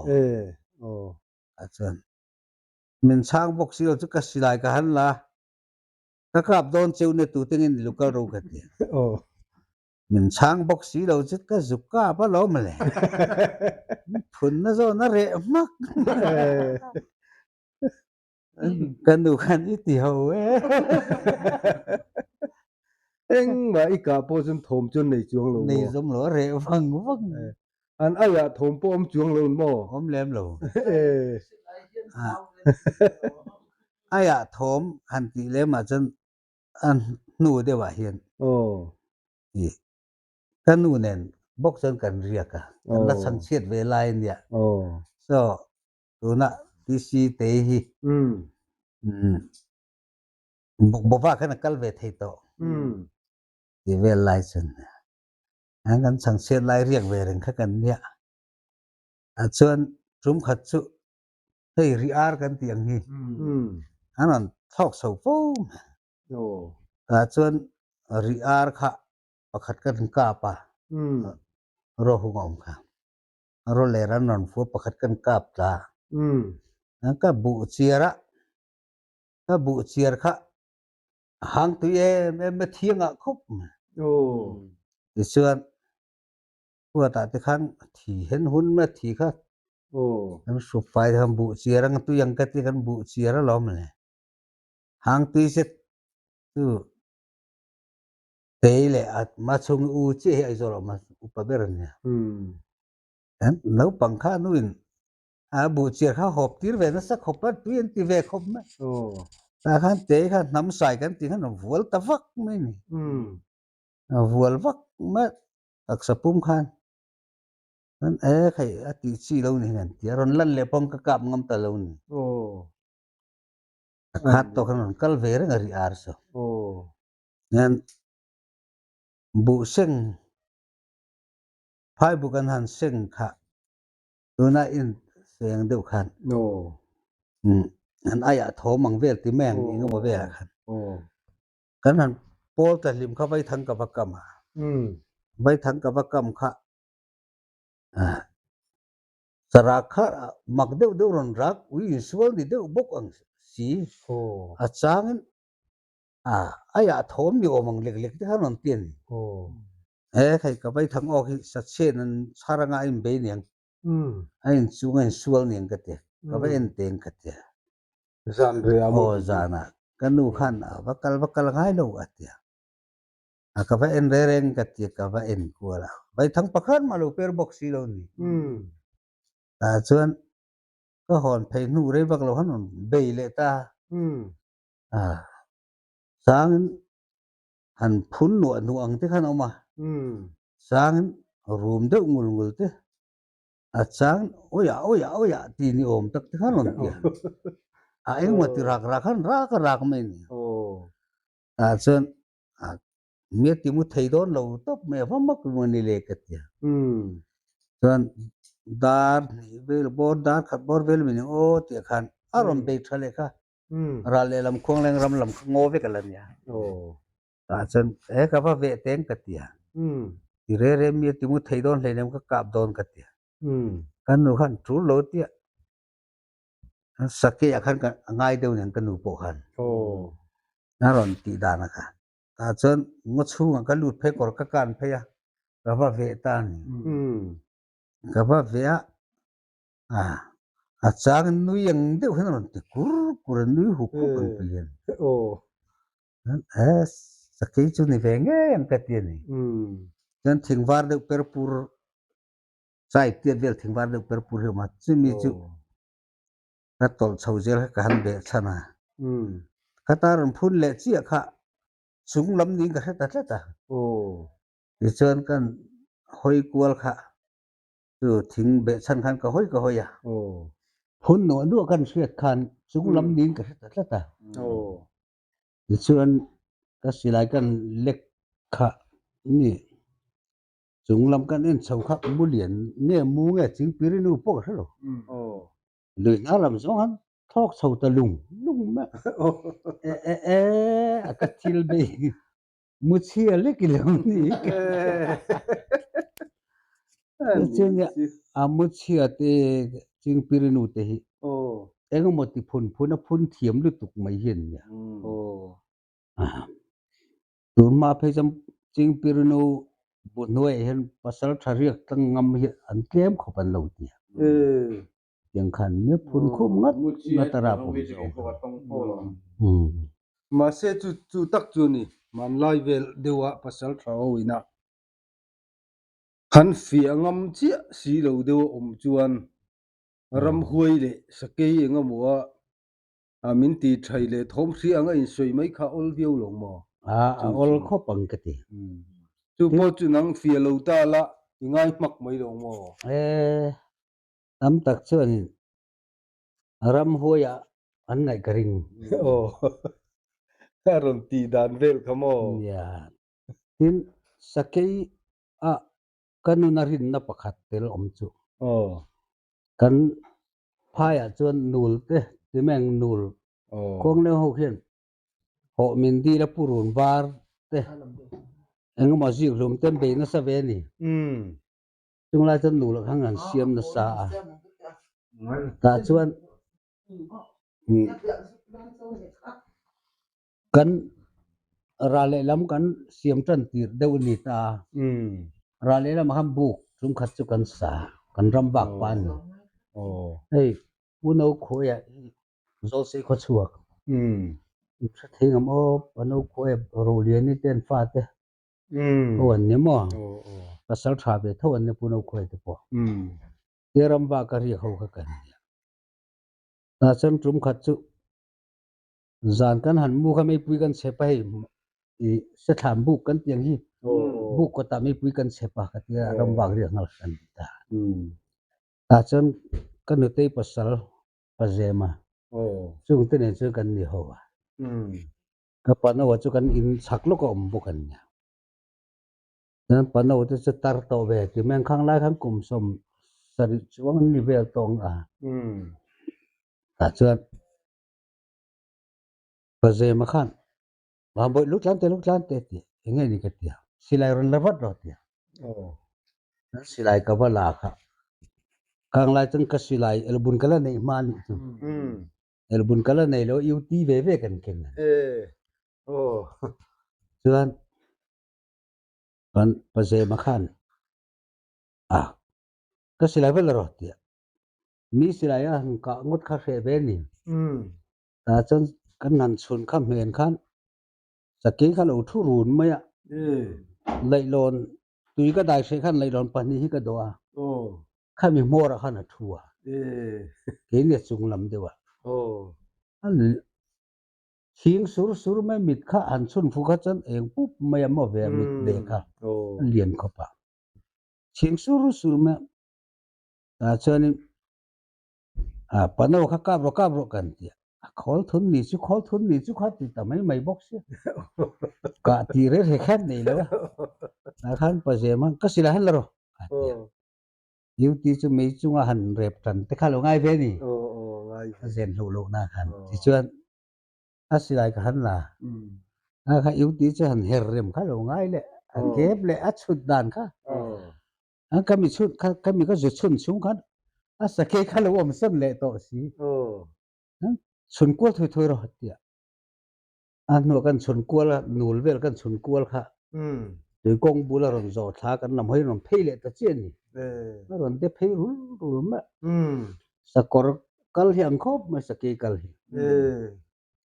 A chuan min chhang bawk si lo chu ka silai ka han la. Ka kap dawn cheu nia tuten in nih lo kal ro ka ti. Min chhang bawk si lo chu ka zuk kap a lo mawle. Phunna zawn a reh hmak. Ka nu khan i ti ho e. Engmah i kah pawh chuan thawm chuan nei chuang lo maw? Nei zawm lo, a reh vang vang. An aiah thawm pawh awm chuang lo maw? Awm lem lo. Aiah thawm han tih lemah chuan a hnu deuhah hian i ka nu nen bawk chuan kan riak a, kan la chhang chhiat ve lai a nia. So tuna TC te hi bawkbawpa khan a kal ve thei tawh ti vel lai chuan kan chhang chhiat lai riak ve reng kha kan nia. Chuan tum khat chu hei ri ar kan tih ang hi an rawn thlawk chho fo mai. Tah chuan ri ar kha pakhat kan kap a, ro hung a awm kha. Ro ler an rawn fu a pakhat kan kap ta. Ka buh chiar a, ka buh chiar kha a hang tui em em a thiang ah khawp mai. Tichuan Huatah te khan thi hen hun mai thi kha kan hrup fai te khan buh chiar ang tui ang ka ti kan buh chiar alawm le. Hang tui zet chu tei leh a ma chhung u chiah hi Aizawl a awm a upa ber a nia. Kan naupang kha nuin a buh chiar kha hawp tir ve nasa khawp a tui an ti ve khawp mai. Tah khan tei kha hnam sai kan tih khan a vual ta vak mai a ni. A vual vak mai. Taksa pum khan an e khai a tih chi lo ni hian ti a rawn lan leh pawng ka kap ngam ta lo ni. A khat tawh khan rawn kal ve reng a ri ar saw. Hian buh seng phai buk an han seng kha tuna in seng deuh khan an aiah thawm ang vel ti mai ang engemaw velah khan. Kan han pawl ta hlim kha vaithang ka va kam a. Vaithang ka va kam kha sarak kha mak deuh deuh rawn rak ui insual ni deuh bawk ang si. A changin aiah thawm ni awm ang lek lek te kha rawn ti a ni. He hei ka vaithang awk hi sachhen an chhar anga a inbei niang. A inchung a insual niang ka ti. Ka va en teng ka ti. Zan rei a maw? Aw zan ah ka nu khan a va kal va kal ngai lo a ti a. A ka va en reng reng ka ti a, ka va en kual a. Vaithang pakhat mah lo per bawk si lo ni. Tah chuan ka hawn phei hnu rei vak lo khan rawn bei leh ta a. Sangin han phun nuah nuah ang te khan a awm a. Sangin rum deuh ngul ngul te. A chang awiah awiah awiah ti ni awm tak te khan rawn ti a. A engmaw ti rak rak khan rak a rak mai a ni. Tah chuan mi a ti mu thei dawn lo tawp mai a va mak maw ni le ka ti a. Chuan dar hnih vel bawr dar khat bawr vel mai ni aw tih ah khan a rawn bei tha leh kha. Ral lehlam khuangleng ram lam kha ngaw vek a la nia. Tah chuan he ka va veh teng ka ti a. Ti re re mi a ti mu thei dawn hleinem ka kap dawn ka ti a. Kan nu khan tul lo tia sake ah khan ka ngai deuh nen ka nu pawh khan a rawn tih dan a kha. Tah chuan ngaw chhungah ka lut phei kawr ka kan phei a, ka va veh ta a ni. Ka va veh a, a chang nui ang deuh hian a rawn ti kur kur a, nui huk huk ang tih hian. He sakei chu ni ve ngei ang ka ti a ni. Chuan thing var deuh per pur chai tiat vel thing var deuh per pur hi a awm a, chumi chu ka tawlh chho zel kha ka han beh chhan a. Khata rawn phun leh chiah kha. Chung lam niin ka hre ta tlat a. Tichuan kan hawi kual kha chu thing behchhan khan ka hawi ka hawi a. Phun nuah nuah kan hriat khan chung lam niin ka hre ta tlat a. Tichuan ka silai kan lek kha ni chung lam kan en chho kha mu lian nge mu nge chingpiri nu pawh ka hre lo. Lui hna lam zawng han thlawk chho ta lung lung mai e e e a ka thil bei mu chhia lek i lo ni chuan a mu chhia te chingpiri nu te hi engemaw ti phun phun a phun thiam lutuk mai hi an nia. Tun hma phei chuan Chingpirinu bu hnuaiah hian pasal tha riak tlang ngam hi an tlem khawp an lo ti a. Tiang khan mi phun khum ngat ngat a rap awm zawk. Mahse chu chu tak chu ni hmanlai vel deuha pasal tha ho ina han fiah ngam chiah si lo deuha awm chuan ramhuai leh sakei engemaw a A min ti thai leh thawm hria anga insawi mai kha awl viau lo maw? A a awl khawp ang ka ti. Chu pawh chu nang fia lo ta la i ngai hmak mai lo maw? E, tam tak chuanin ramhuaiah an ngaih ka ring. Aw, a rawn tih dan vel kha maw? Nia. Tin, sakei a ka nuna rinna pakhat tel awm chu. Aw. Kan phaiah chuan nul te timeng nul khuang leng ho hian hawh min dil a purun var te engemaw zik hlum te an bei nasa ve a ni. Chunglai chuan nul ah khan an siam nasa a, tah chuan Kan ral lehlam kan siam tan tir deuh a ni ta a, ral lehlam ah khan buk tlungkhat chu kan sa, kan ram vak pah a ni. Hei Pu No Khuaia hi Zawlsei khaw chhuak, in hre thei ngam aw, Pa No Khuaia Roliani te an fate ho an ni maw? Pasal tha ve tho an ni Pu No Khuaia te pawh. Tia ram vak a riak ho kha kan nia. Tah chuan tumkhat chu Zan kan han mu kha meipui kan chep a hei i sethlam buk kan tih ang hi buk kawtah meipui kan chep a ka tia ram vak riak nghal kan ti ta. Tah chuan ka nutei pasal pa zem a chung te nen chuan kan ni ho a. Ka pano chu kan in chhak lawk a awm bawk an nia. Chuan pano te chu tar tawh ve ti mai ang khang lai khan kum 70 chuang an ni vel tawh ang a. Tah chuan Pazema khan Vambawih lu tlan teh lu tlan teh tih eng nge ni ka ti a, silai rawn la vat rawh ti a. An silai ka va la kha khang lai chuan ka silai elbun ka la neih hma anih chu. Elbun ka la nei lo UT ve ve kan keng a. Chuan Pazema khan a ka silai va la rawh ti a. Mi silai a han kah ngawt kha hreh ve a ni. Tah chuan kan han chhun kha hmen khan sakei kha lo thu run mai a. Leihlawn tui ka dai hreh khan leihlawn pahnih hi ka dawh a. Khami hmawrah khan a thu a. Keini a chung lam deuh a. A chhing sur sur mai mit kha han chhun fu kha chuan eng pup mai a maw ve a mit ve kha a lian khawp a. Chhing sur sur mai a. Tah chuanin ah pano kha kap rawh kap rawh kan ti a, a khawl thun ni chu khawl thun ni chu kha ti ta mai mai bawk sia kah tih reh reh khan nei lo a, tah khan pa zem a ka silai han la rawh a ti a, duty chu mei chunga han rep tan te kha lo ngai ve a ni, a zen hloh loh na khan tichuan a silai ka han la a kha duty chu han her rem kha lo ngai leh a kep leh a chhut dan kha. An ka mi chhun kha ka mi ka zu chhun chhung khan a sakei kha lo awm sawn leh tawh si. Chhun kual thui thui rawh tia. A hnuah kan chhun kual a nul vel kan chhun kual kha tui kawng bula rawn zawh thla kan lam hawi rawn phei leh ta chiah a ni. A rawn de phei rul rul mai a. Sakawr kal hi ang khawp mai sakei kal hi.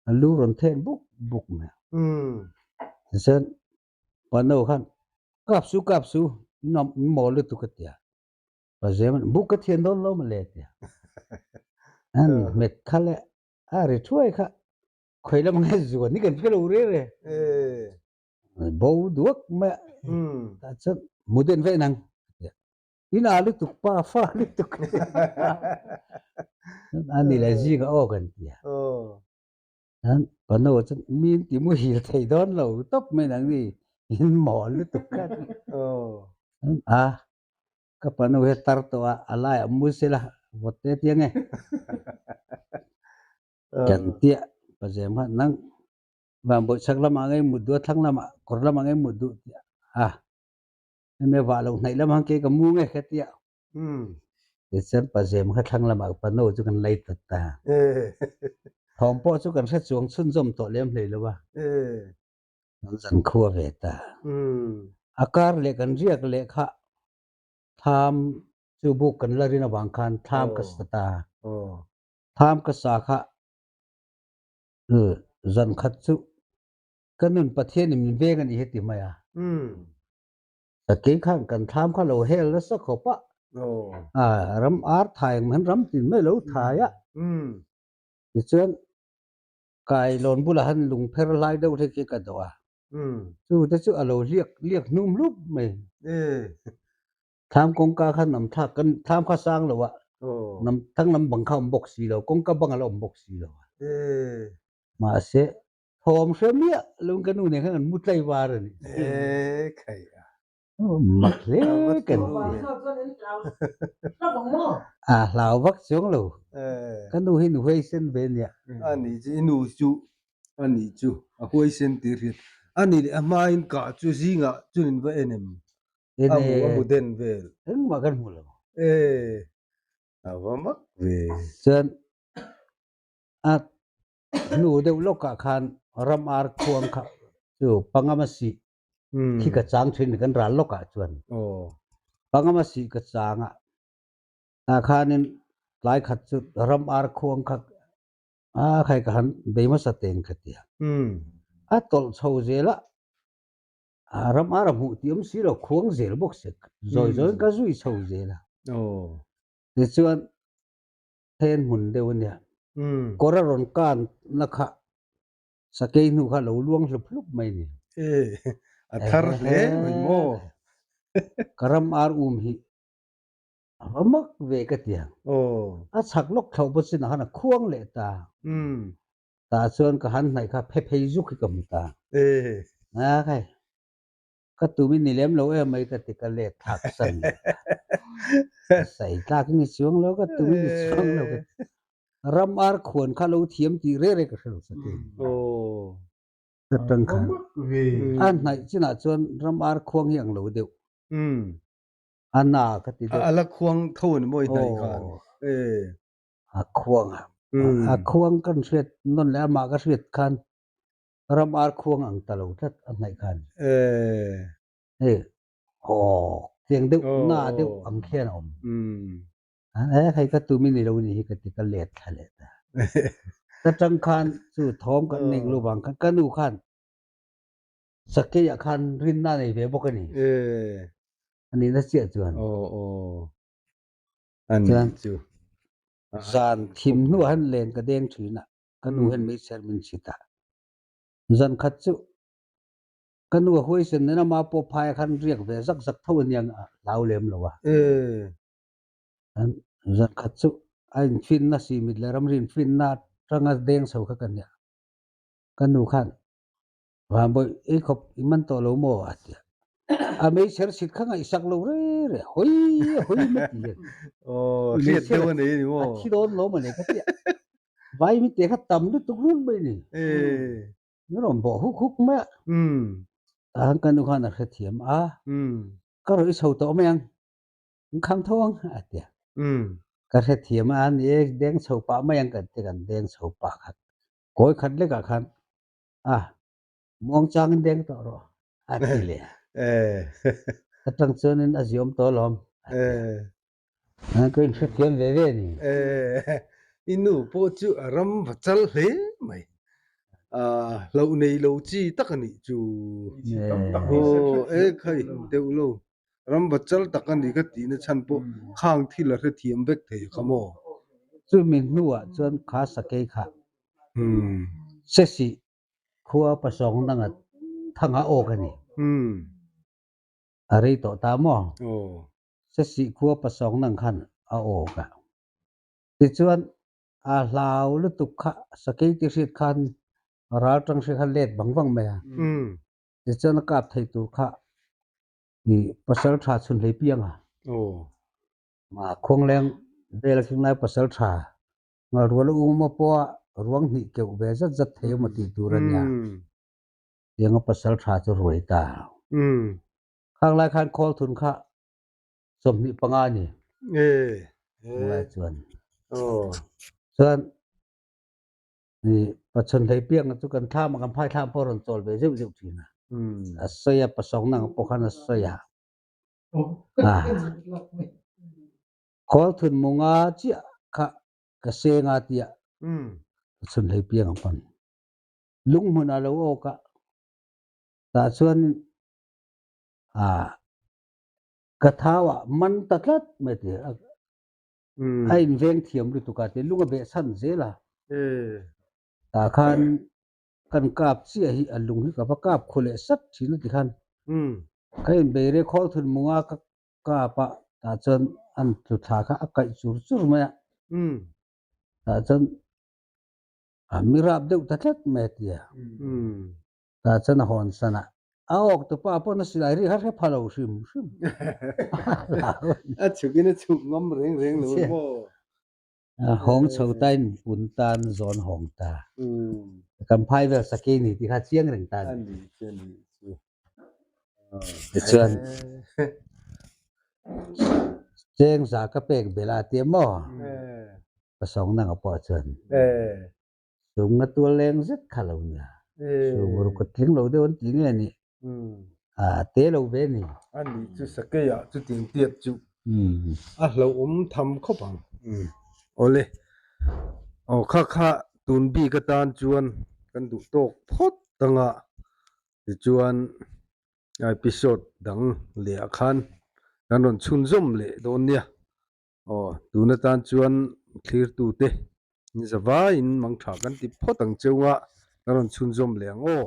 A lu rawn then buk buk mai a. Tichuan Pano khan kap su kap su in mawl lutuk a ti a, Pazem an buk ka thian dawn lo mawle a ti a. An hmet kha leh a ri thuai kha khawi lam nge zuan hi kan hre lo reng reng. Bo duak mai a. Tah chuan mu den vek nang. In a lutuk pa fa lutuk. A ni leh zing a aw kan ti a. Pano chuan mi in ti muhil thei dawn lo tawp mai nang ni in mawl lutuk kha. A ka pano hi a tar tawh a, a laiah mu sela vawt te tia nge. Kan tia pazem kha nang van bawih chhak lamah ngei mut duh a thlang lamah kawr lamah ngei mut duh tia a hemi vah loh hnaih lamah kei ka mu nge kha tia tichuan pazem kha thlang lamah pano chu kan lei ta ta thawm pawh chu kan hre chuang chhunzawm tawh lem hlei lo a kan zan khua ve ta a kar leh kan riak leh kha thlam chu buk kan la rin avang khan thlam ka sa ta. Tham ka sa kha zan khat chu ka nun Pathian in min veng a ni heti mai a. Sakei khan kan thlam kha lo hel nasa khawp a. A ram ar thai ang han ram tin mai lo thai a. Tichuan kai lawn bulah han lungpher lai deuh hlek hi ka dawh a. Chu te chu a lo liak liak hnum hlup mai. Thlam kawngka kha nam thlak kan thlam kha sang lo a nam thlang lam bang kha awm bawk si lo kawngka bang a la awm bawk si lo a mahse thawm hre miah lo ka nu nen khan an mu tlai var a ni mak hle kan ti a hlau vak chuang lo ka nu hi nu huaisen ve nia ani chu i nu chu ani chu a huaisen tih hriat ani leh a hmain kah chu zingah chuan in va en em A mu a mu den vel. Engmah kan hmu lo. E a va mak ve. Chuan a hnu deuh lawkah khan ram ar khuang kha chu pangama sih khi ka chang thin kan ral lawkah chuan pangama sih ka chang a tah khanin tlai khat chu ram ar khuang kha a khai ka han bei hmasa teng ka ti a. A tawlh chho zel a. A ram ara hmuh tih awm si lo khuang zel bawk se zawi zawiin ka zui chho zel a. Tichuan then hmun deuh a nia. Kawr a rawn kan na kha sakei hnu kha lo luang hlup hlup mai a ni. A thar hle mai maw? Ka ram ar um hi a va mak ve ka ti ang. A chhak lawk thlauh pawh chinah khan a khuang leh ta. Tah chuan ka han hnaih kha phe phei zuk hi ka hmu ta. A khai, ka tum in ni lem lo em mai ka ti ka let thlak san leh ta. Ka sai tlak in ni chuang lo, ka tum in ni chuang lo ka ti. Ram ar khuan kha lo thiam tih reh reh ka hre lo sa te. Ka tang khan. A hnaih chinah chuan ram ar khuang hi ang lo deuh. A na ka ti deuh. A la khuang tho a ni maw i hnaih khan. A khuang a. A khuang kan hriat nawn leh amah ka hriat khan ram ar khuang ang ta lo tlat a hnaih khan. Hei hawk tiang deuh na deuh ang khian a awm. E hei ka tum i ni lo ni hi ka ti ka let thla leh ta. Ta tang khan chu thawm kan neih lo vang khan ka nu khan sakei ah khan rinna nei ve bawk a ni. A nihna chiah chuan. Chuan zan thim hnuah han len ka deng thin a, ka nu hian meichher min chhit a. Zan khat chu ka nu a huaisen nen ama pawh phaia khan riak ve zak zak tho aniang a hlau lem lo a. Zan khat chu a infinna sihmit leh ramri infinna atanga deng chho kha ka nia. Ka nu khan Vanbawi ei khawp i man tawh lo maw? a ti a. A meichher chhit kha ngaihsak lo re re, hawi a hawi mai ti hian. Aw, hriat deuh a nei a ni maw? A thi dawn lo maw nei ka ti a. Vai mite kha tam lutuk run mai a ni. Min rawn bawh huk huk mai a. Tah khan ka nu khan a hrethiam a, ka rawn i chho tawh mai ang, in kham tho ang a ti a. Ka hrethiam a, ni e, deng chho pah mai ang kan ti, kan deng chho pah khat. Kawi khat lekah khan A, muang changin deng tawh rawh, a ti leh a. Atang chuanin a ziawm tawh alawm, a ti a. Ka inhrethiam ve ve a ni. I nu pawh chu a ram va chal hle mai. Hlauh nei lo chi tak a nih chu. Aw, e khai deuh lo. Ram va chal tak a ni ka tihna chhan pawh khang thil a hrethiam vek thei kha maw? Chumi hnuah chuan kha sakei kha Sesi khua pasawng danga Thanga awk a ni. A rei tawh ta maw? Sesih khua pasawng nang khan a awk a. Tichuan a hlau lutuk kha sakei ti hriat khan ral tang hri kha let vang vang mai a. Tichuan a kap thei tur kha i pasal tha chhun hlei piang a. Khuangleng vel a thleng lai pasal tha Ngalrual a um a pawh a ruang hnih keuh ve zat zat thei emaw tih tur a nia. Tianga pasal tha chu ruai ta. Khang lai khan khawl thun kha 25 a ni. Khang lai chuan. Chuan Pachhawn hlei piang chu kan thlam a kan phai thlam pawh a rawn chawl ve zeuh zeuh thin a. A sawi a pasawng nang pawh khan a sawi a. Khawl thun munga chiah kha ka seng a tiah ka chhun hlei piang a pan. Lunghmun a lo awk a, tah chuan ka thau ah man ta tlat mai ti a inveng thiam lutuk a ti lung a beh chhan zel a. Tah khan kan kap chiah hi a lung hi ka va kap khu leh sat thin a ti khan ka inbei rei khawl thun munga ka kap a tah chuan an tlu thla kha a kaih chur chur mai a tah chuan a mi rap deuh ta tlat mai a ti a tah chuan a hawn san a a awk tu pa pawn a silai ri kha hre pha lo hrim hrim a chhuk in a chhuk ngam reng reng lo maw a hawng chho ta in pun tan zawn hawng ta kan phai vel sakei ni tih kha chiang reng ta ani chu ani chu tichuan cheng za ka pek bela tia maw ka sawng nang a pawh chuan chung a tual leng zet kha lo nia chung ruk a tling lo deuh an ti nge ni a te lo ve ni ani chu sakei ah chu tiang tiat chu a hlauhawm tham khawp ang awle aw kha kha tun bik atan chuan kan duh tawk phawt anga tichuan episode dang leh ah khan kan rawn chhunzawm leh dawn nia. Aw, tun atan chuan thlirtute in zavaiin mangtha kan ti phawt ang cheu a, kan rawn chhunzawm leh ang aw.